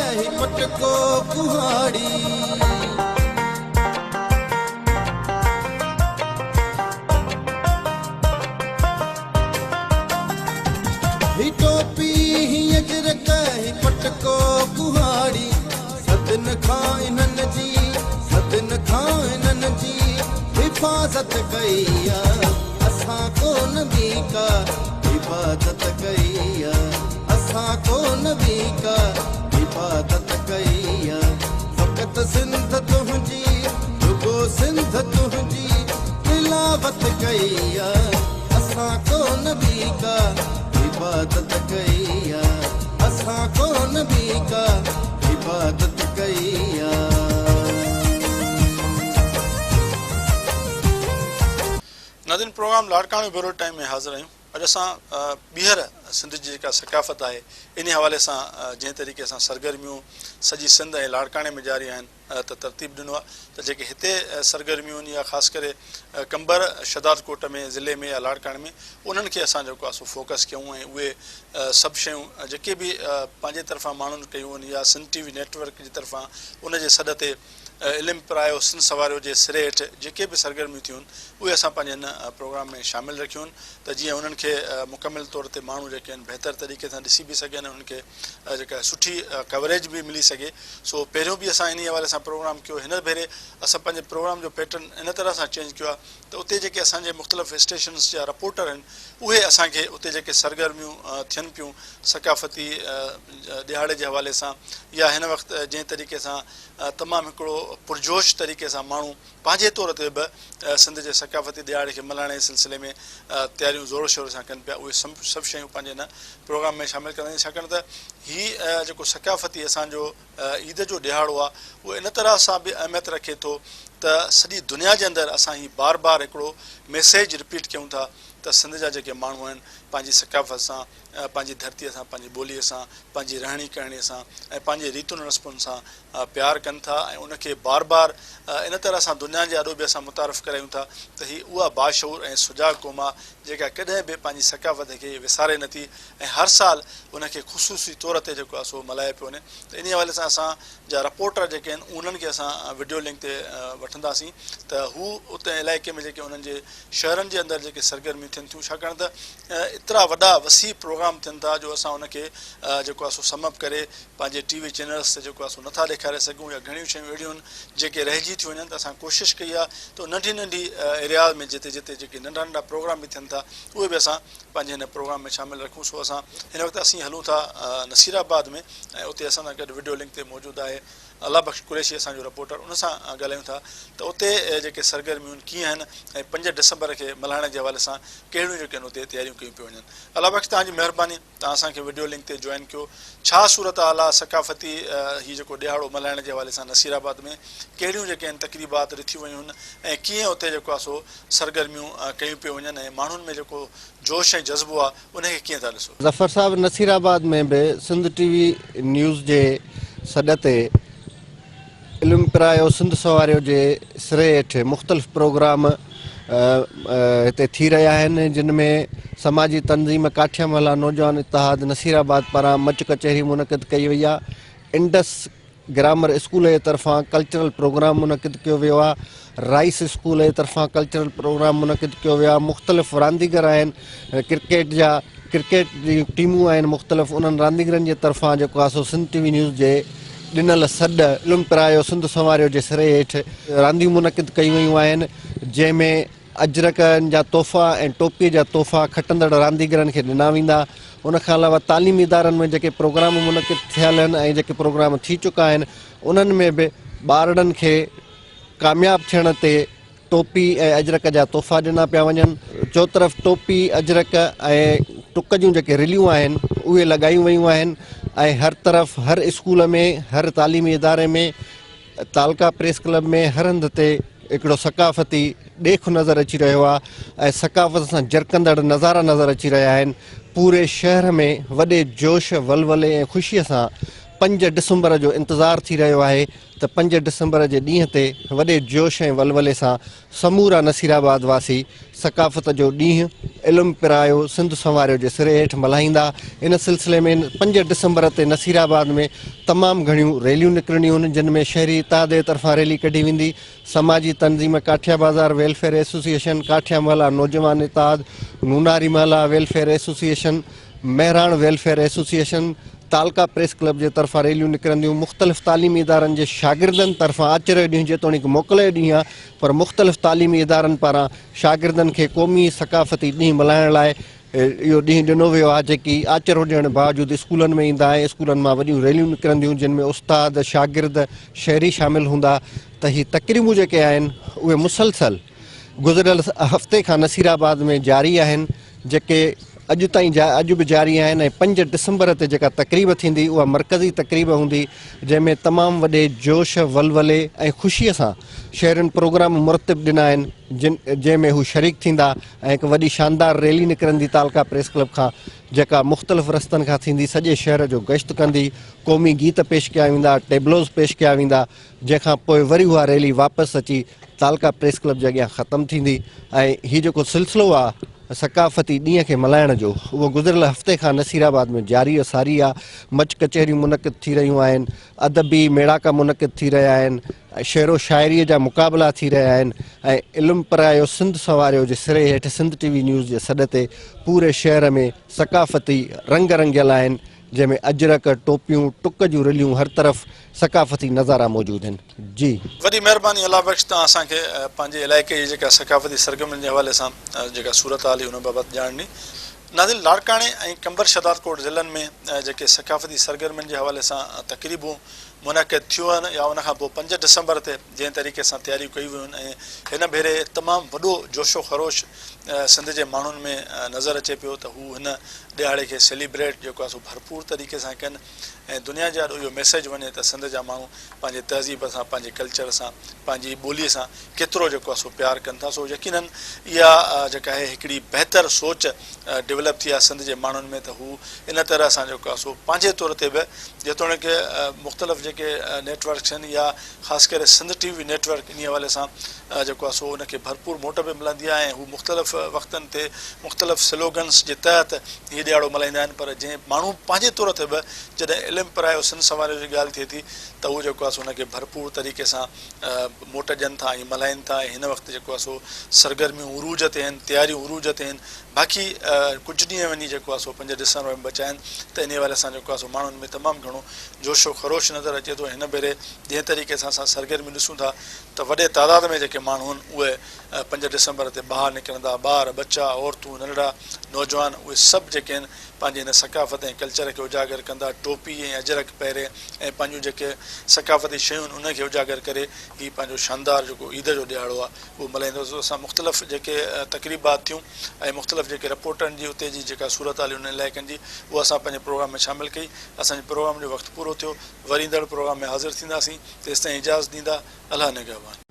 هي پٽڪو ڪهاڙي. هي ٽوپي هي اجرڪ هي پٽڪو ڪهاڙي، صدين کان انهن جي، صدين کان انهن جي حفاظت ڪئي آ، اسان ڪونه ٻي ڪا عبادت ڪئي آ، اسان ڪونه ٻي ڪا عبادت ڪئي آ، فقط سنڌ تنهنجي، رڳو سنڌ تنهنجي تلاوت ڪئي آ، اسان ڪونه ٻي ڪا عبادت ڪئي آ، اسان ڪونه ٻي ڪا عبادت ڪئي آ. ناظرين پروگرام لاڙڪاڻو بيورو ٽائيم ۾ حاضر آهيون. اڄ اسان ٻيهر سنڌ جي جيڪا ثقافت آهي انهي حوالي سان جنهن طريقي سان سرگرميون سڄي سنڌ ۽ لاڙڪاڻي ۾ جاري آهن ته ترتيب ڏنو آهي ته جيڪي هتي سرگرميون يا خاص ڪري قمبر شهداد ڪوٽ ۾ ضلعي ۾ يا لاڙڪاڻي ۾ انهن کي اسان جيڪو آهي سو فوڪس ڪيون ۽ اهي سڀ شيون جيڪي به پنهنجي طرفان ماڻهن ڪيون آهن يا سنڌ ٽي وي نيٽ ورڪ جي طرفان ان جي سڏ تي علم پرايو سنڌ سنواريو جي سري هيٺ جيڪي به سرگرميون ٿيون آهن اهي اسان پنهنجي هن پروگرام ۾ شامل رکيون آهن ته جيئن انهن کي مڪمل طور تي ماڻهو جيڪي آهن بهتر طريقي سان ڏسي به سگهن ۽ انهن کي جيڪا سٺي ڪوريج به ملي سگهي. سو پهريون به اسان انهي حوالي سان پروگرام ڪيو هن ڀيري اسان پنهنجي پروگرام جو پيٽرن ان طرح سان چينج ڪيو آهي ته اتي جيڪي اسان جي مختلف اسٽيشنز جا رپورٽر آهن اهي اسان کي اتي جيڪي سرگرميون ٿين پيون ثقافتي ڏهاڙي جي حوالي سان يا هن وقت جنهن طريقي سان تمام هڪڙو پرجوش طريقي سان ماڻهو پنهنجي طور تي به سنڌ جي ثقافتي ڏهاڙي کي ملهائڻ جي سلسلي ۾ تياريون زور شور سان ڪن پيا اهي سڀ شيون پنهنجي هن پروگرام ۾ شامل ڪنداسين ڇاڪاڻ ته هي جيڪو ثقافتي اسان جو عيد جو ڏهاڙو آهي اهو ان طرح سان به اهميت رکي ٿو ته سڄي دنيا جي اندر اسان هي بار بار هڪڙو ميسيج رپيٽ ڪيون ٿا ته سنڌ جا جيڪي ماڻهو آهن پنهنجي ثقافت سان پنهنجي ڌرتيء سان پنهنجي ٻوليء سان پنهنجي رهڻي ڪهڻي سان ۽ پنهنجي ريتن رسمن سان پيار ڪن ٿا ۽ ان کي بار بار ان طرح سان دنيا جي آڏو به اسان متعارف ڪرايون ٿا ته هي اها باشعور ۽ سجاڳ قوم آهي جيڪا ڪڏهن به پنهنجي ثقافت کي وساري نٿي ۽ هر سال ان کي خصوصي طور تي جيڪو آهي سو ملهايو پيو وڃي ته انهي حوالي سان اسان جا رپورٽر جيڪي آهن انهن کي اسان وڊيو لنڪ تي وٺنداسين ته هو اتي علائقي ۾ جيڪي انهن جي شهرن جي اندر جيڪي سرگرميون ٿين ٿيون ڇاڪاڻ ته ايترا وڏا وسيع پروگرام ٿين ٿا جو اسان ان کي جيڪو آهي سو سم اپ ڪري پنهنجي ٽي وي چينلز تي جيڪو آهي سو نٿا ڏيکاري سگهون يا گهڻيون شيون اهڙيون آهن جيڪي رهجي ٿيون وڃن ته اسان ڪوشش ڪئي آهي ته ننڍي ننڍي ايرياز ۾ جتي جتي جيڪي ننڍا ننڍا پروگرام به ٿين ٿا اهي به اسان پنهنجي هن پروگرام ۾ شامل رکون. سو اسان هن وقت اسين هلون ٿا نصير آباد ۾ ۽ اتي اسان سان گڏ وڊيو لنڪ تي موجود آهي الله بخش قريشي اسان جو رپورٽر ان سان ڳالهايون ٿا ته اتي جيڪي سرگرميون ڪيئن آهن ۽ 5 ڊسمبر کي ملهائڻ جي حوالي سان ڪهڙيون جيڪي آهن اتي تياريون ڪيون پيون وڃن. الله بخش توهان جي مهرباني توهان اسان کي وڊيو لنڪ تي جوائن ڪيو. ڇا صورتحال آهي ثقافتي هي جيڪو ڏهاڙو ملهائڻ جي حوالي سان نصير آباد ۾ ڪهڙيون جيڪي آهن تقريبات رٿيون ويون آهن ۽ ڪيئن اتي جيڪو آهي سو سرگرميون ڪيون پيون وڃن ۽ ماڻهن ۾ جيڪو جوش ۽ جذبو آهي ان کي ڪيئن ٿا ڏسو؟ ظفر صاحب نصير آباد ۾ به سنڌ ٽي وي نيوز جي سڏ تي علم پرايو سنڌ سنواريو جي سري هيٺ مختلف پروگرام هتي ٿي رهيا آهن جن ۾ سماجي تنظيم ڪاٺيا محلا نوجوان اتحاد نصير آباد پاران مچ ڪچهري منعقد ڪئي وئي آهي انڊس گرامر اسڪول جي طرفان ڪلچرل پروگرام منعقد ڪيو ويو آهي، رائيس اسڪول جي طرفان ڪلچرل پروگرام منعقد ڪيو ويو آهي، مختلف رانديگر آهن ڪرڪيٽ جا ڪرڪيٽ جون ٽيمون آهن مختلف انهن رانديگرن جي طرفان جيڪو آهي سو سنڌ ٽي وي نيوز جي ڏنل سڏ علم پرايو سنڌ سنواريو جي سري هيٺ رانديون منعقد ڪيون ويون آهن جنهن ۾ اجرڪن جا تحفا ۽ ٽوپي جا تحفا کٽندڙ رانديگرن کي ڏنا ويندا. ان کان علاوه تعليمي ادارن ۾ جيڪي پروگرام منعقد ٿيل آهن ۽ جيڪي پروگرام ٿي چڪا آهن انهن ۾ به ٻارڙن کي ڪامياب ٿيڻ تي ٽوپي ۽ اجرڪ جا تحفا ڏنا پيا وڃن. چوطرف ٽوپي، اجرڪ ۽ ٽڪ جون جيڪي رليون آهن اهي لڳايون ويون آهن ۽ هر طرف هر اسڪول ۾ هر تعليمي اداري ۾ تعلقه پريس ڪلب ۾ هر هنڌ تي هڪڙو ثقافتي ڏيک نظر اچي رهيو آهي ۽ ثقافت سان جرڪندڙ نظارا نظر اچي رهيا آهن. پوري شهر ۾ وڏي جوش، ولولي ۽ خوشي سان پنج ڊسمبر جو انتظار ٿي رهيو آهي ته پنج ڊسمبر جي ڏينهن تي وڏي جوش ۽ ولولي سان سمورا نصيرآباد واسي ثقافت جو ڏينهن علم پرايو سنڌ سنواريو جي سري هيٺ ملهائيندا. ان سلسلي ۾ پنج ڊسمبر تي نصيرآباد ۾ تمام گهڻيون ريليون نڪرڻيون آهن جن ۾ شهري اتحاد جي طرفان ريلي ڪڍي ويندي. سماجي تنظيم ڪاٺيا بازار ويلفيئر ايسوسيئيشن، ڪاٺيا محلا نوجوان اتحاد، نوناري محلا welfare association, Mehran welfare association, تعلقه پريس ڪلب جي طرفان ريليون نڪرنديون، مختلف تعليمي ادارن جي شاگردن طرفان آچر جو ڏينهن جيتوڻيڪ موڪل جو ڏينهن آهي پر مختلف تعليمي ادارن پاران شاگردن کي قومي ثقافتي ڏينهن ملهائڻ لاء اهو ڏينهن ڏنو ويو آهي جيڪي آچر هجڻ باوجود اسڪولن ۾ ايندا ۽ اسڪولن مان وڏيون ريليون نڪرنديون جن ۾ استاد، شاگرد، شهري شامل هوندا ته هي تقريبون جيڪي آهن اهي مسلسل گذريل هفتي کان نصير آباد ۾ جاري آهن جيڪي اڄ تائين اڄ به جاري آهن ۽ پنج ڊسمبر تي جيڪا تقريب ٿيندي اها مرڪزي تقريب هوندي جنهن ۾ تمام وڏي جوش ولولي ۽ خوشي سان شهرين پروگرام مرتب ڏنا آهن جن جنهن ۾ هو شريڪ ٿيندا ۽ هڪ وڏي شاندار ريلي نڪرندي تعلقه پريس ڪلب کان جيڪا مختلف رستن کان ٿيندي سڄي شهر جو گشت ڪندي قومي گيت پيش ڪيا ويندا ٽيبلوز پيش ڪيا ويندا جنهن کان پوء وري اها ريلي واپس اچي تعلقه پريس ڪلب جي اڳيان ختم ٿيندي ۽ هي جيڪو سلسلو آ ثقافتي ڏينهن کي ملهائڻ جو اهو گذريل هفتي کان نصير آباد ۾ جاري و ساري آ مچ ڪچهريون منعقد ٿي رهيون آهن ادبي ميڙاڪا منعقد ٿي رهيا آهن شعر و شاعري جا مقابلا ٿي رهيا آهن ۽ علم پرايو سنڌ سنواريو جي سري هيٺ سنڌ ٽي وي نيوز جي سڏ تي پوري شهر ۾ ثقافتي رنگ رنگيل آهن جنهن ۾ اجرڪ، ٽوپيون، ٽڪ جون رليون هر طرف ثقافتي نظارا موجود آهن. جي. وڏي مهرباني الله بخش توهان اسان کي پنهنجي علائقي جي جيڪا ثقافتي سرگرمين جي حوالي سان جيڪا صورتحال هئي ان بابت ڄاڻ ڏني. ناظرين لاڙڪاڻي ۽ قمبر شهدادڪوٽ ضلعن ۾ جيڪي ثقافتي سرگرمين جي حوالي سان تقريبون منعقد ٿيون آهن يا ان کان پوء پنج ڊسمبر تي جنهن طريقي سان تياريون ڪيون ويون آهن ۽ هن ڀيري تمام وڏو جوش و خروش سنڌ جي ماڻهن ۾ نظر اچي پيو ته هو هن ڏهاڙي کي سيليبريٽ جيڪو آهي سو ڀرپور طريقي سان ڪن ۽ دنيا جي آڏو اهو ميسيج وڃي ته سنڌ جا ماڻهو پنهنجي تهذيب سان پنهنجي ڪلچر سان پنهنجي ٻولي سان ڪيترو جيڪو آهي سو پيار ڪن ٿا سو يقينن اها جيڪا آهي هڪڙي بهتر سوچ ڊولپ ٿي آهي سنڌ جي ماڻهن ۾ ته هو ان طرح سان جيڪو آهي سو پنهنجي طور تي به جيتوڻيڪ مختلف جيڪي نيٽ ورڪس آهن يا خاص ڪري سنڌ ٽي وي نيٽ ورڪ انهي حوالي سان جيڪو آهي سو ان کي ڀرپور موٽ به ملندي آهي ۽ هو مختلف وقتن تي مختلف سلوگنس جي تحت هي ڏهاڙو ملهائيندا آهن پر جنهن ماڻهو پنهنجي طور تي به جڏهن علم پرايو سنڌ سنواريو جي ڳالهه ٿئي ٿي ته هو جيڪو آهي سو ان کي ڀرپور طريقي سان موٽ ڏين ٿا ۽ ملهائين ٿا ۽ هن وقت جيڪو آهي سو سرگرميون عروج تي آهن تياريون عروج تي آهن باقي ڪجهه ڏينهن وڃي جيڪو آهي سو پنج ڊسمبر ۾ بچا آهن ته انهي حوالي سان جيڪو آهي سو ماڻهن ۾ تمام گهڻو جوش و خروش نظر اچي ٿو ۽ هن ڀيري جنهن طريقي سان اسان سرگرميون ڏسون ٿا ته وڏي تعداد ۾ جيڪي ماڻهو آهن اهي پنج ڊسمبر تي ٻاهر نڪرندا ٻار ٻچا عورتون ننڍڙا نوجوان اهي سڀ جيڪي آهن پنهنجي هن ثقافت ۽ ڪلچر کي اجاگر ڪندا ٽوپي ۽ اجرڪ پهري ۽ پنهنجون جيڪي ثقافتي شيون آهن انهن کي اجاگر ڪري هي پنهنجو شاندار جيڪو عيد جو ڏهاڙو آهي اهو ملهائيندو سو اسان مختلف جيڪي تقريبات ٿيون ۽ مختلف جيڪي رپورٽن جي اتي جي جيڪا صورتحال انهن علائقن جي اها اسان پنهنجي پروگرام ۾ شامل ڪئي اسان جي پروگرام جو وقت پورو ٿيو وري ايندڙ پروگرام ۾ حاضر ٿينداسين تيستائين اجازت ڏيندا الله نگهبان.